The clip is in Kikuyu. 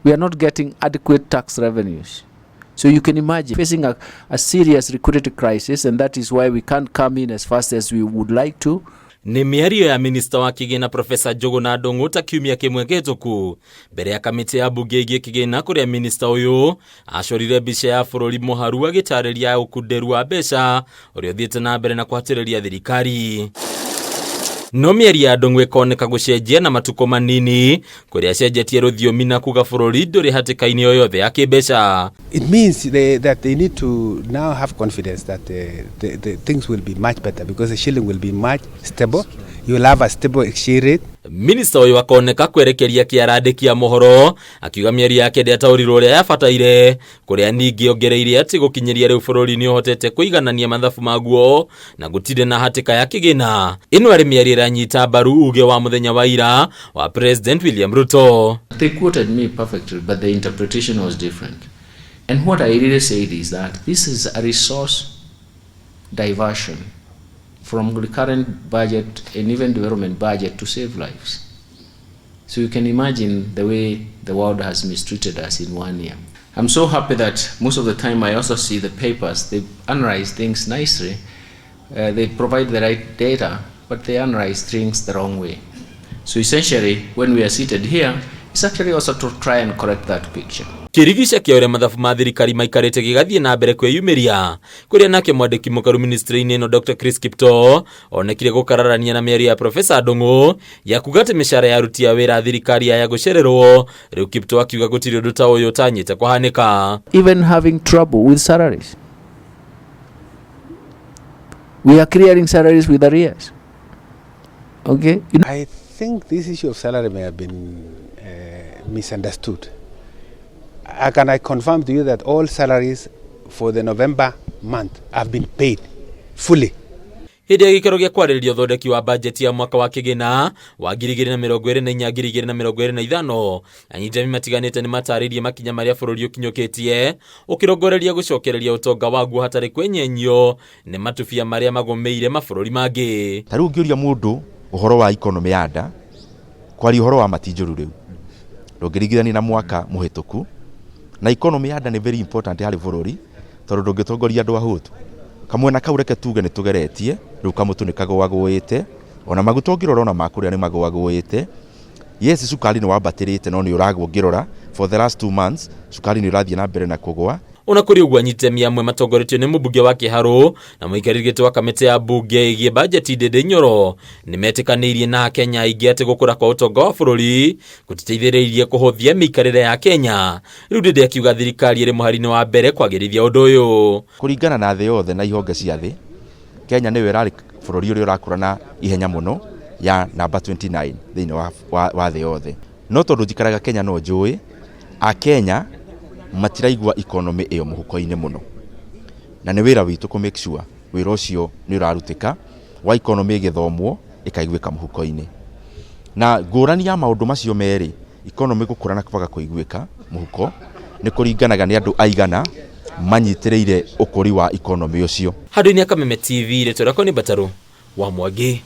We are not getting adequate tax revenues. So you can imagine facing a serious liquidity crisis, and that is why we can't come in as fast as we would like to. Nĩ mĩario ya minista wa kĩgĩna Profesa Njũgũna Ndung'u ta kiumia kĩmwe kĩhĩtũku mbere ya kamĩtĩ ya mbunge ĩgiĩ kĩgĩna, kũrĩa minista ũyũ acorire mbica ya bũrũri mũharu agĩtarĩria ũkunderu wa mbeca ũrĩa ũthiĩte na mbere na kũhatĩrĩria thirikari. No mĩario ya Ndung'u ĩkoneka gũcenjia na matukũ manini, kũrĩa acenjetie rũthiomi na kuga bũrũri ndũrĩ hatĩka-inĩ o yothe ya kĩmbeca. It means that they need to now have confidence that the things will be much better because the shilling will be much stable. You will have a stable exchange rate. Minista ũyũ akoneka kwerekeria kĩarandĩki a mohoro akiuga mĩario yake ndĩataũrirwo ũrĩa yabataire, kũrĩa ningĩ ongereire atĩ gũkinyĩria rĩu bũrũri nĩ ũhotete kũiganania mathabu maguo na gũtirĩ na hatĩka ya kĩgĩna. Ĩno arĩ mĩario ĩranyita mbaru uge wa mũthenya wa ira wa President William Ruto. They quoted me perfectly, but the interpretation was different. And what I really said is that this is a resource diversion from the current budget and even development budget to save lives. So you can imagine the way the world has mistreated us in one year. I'm so happy that most of the time I also see the papers, they analyze things nicely, they provide the right data, but they analyze things the wrong way. So essentially, when we are seated here, it's actually also to try and correct that picture. Kĩrigica kĩa ũrĩa mathabu ma thirikari maikarĩte gĩgathiĩ na mbere kwĩyumĩria, kũrĩa nake mwandĩki mũkaru ministry-inĩ ĩno Dr. Chris Kiptoo onekire gũkararania na mĩario ya Profesa Ndung'u ya kuga atĩ mĩcara ya aruti a wĩra a thirikari yaya gũcererwo. Rĩu Kiptoo akiuga gũtirĩ ũndũ ta ũyũ ũtanyĩte kũhanĩka. Even having trouble with salaries. We are clearing salaries with arrears. Okay? I think this issue of salary may have been misunderstood. I confirm to you that all salaries for the November month have been paid fully. Hĩndĩ ya gĩikaro gĩa kwarĩrĩria ũthondeki wa bajeti ya mwaka wa kĩgĩna wa 2024 2025, anyitami matiganĩte nĩ matarĩirie makinya marĩa bũrũri ũkinyũkĩtie ũkĩrongoreria gũcokereria ũtonga waguo hatarĩ kwenyenyio nĩ matubia marĩa magũmĩire mabũrũri mangĩ. Ta rĩu ũngĩũria mũndũ ũhoro wa economy ya nda, kwaria ũhoro wa mati njũru, rĩu ndũngĩringithania na mwaka mũhĩtũku, na economy ya nda nĩ very important harĩ bũrũri tondũ ndũngĩtongoria andũ ahũtu. Kamwena kau, reke tuge nĩ tũgeretie. Rĩu kamũtũ nĩ kagũagũĩte, ona maguta ũngĩrora ona makũrĩa nĩ magũagũĩte. Yes, cukari nĩ wambatĩrĩte, no nĩ ũragwo. Ũngĩrora for the last 2 months, cukari nĩ ũrathiĩ na mbere na kũgwa. Ona kũrĩ ũguo, anyitemi amwe matongoretio nĩ mũmbunge wa Kĩharũ na mũikarĩri gĩtĩ wa kamĩtĩ ya mbunge ĩgiĩ bajeti Ndindi Nyoro nĩ metĩkanĩirie na Akenya aingĩ atĩ gũkũra kwa ũtonga wa bũrũri gũtiteithĩrĩirie kũhũthia mĩikarĩre ya Kenya. Rĩu Ndindi akiuga thirikari ĩrĩ mũhari-inĩ wa mbere kwagĩrithia ũndũ ũyũ. Kũringana na thĩ yothe na ihonge cia thĩ, Kenya nĩyo ĩrarĩ bũrũri ũrĩa ũrakũra na ihenya mũno, ya namba 29 thĩinĩ wa thĩ yothe. No tondũ njikaraga Kenya, no njũĩ Akenya matiraigua economy ĩyo mũhuko-inĩ mũno, na nĩ wĩra witũ kũ make sure wĩra ũcio nĩ ũrarutĩka wa economy ĩgĩthomwo ĩkaiguĩka mũhuko-inĩ. Na ngũrani ya maũndũ macio merĩ, economy gũkũra na kwaga kũiguĩka mũhuko, nĩ kũringanaga nĩ andũ aigana manyitĩrĩire ũkũri wa economy ũcio. Handũ-inĩ ya Kameme TV, rĩtwa rĩakwa nĩ Mbatarũ wa Mwangi.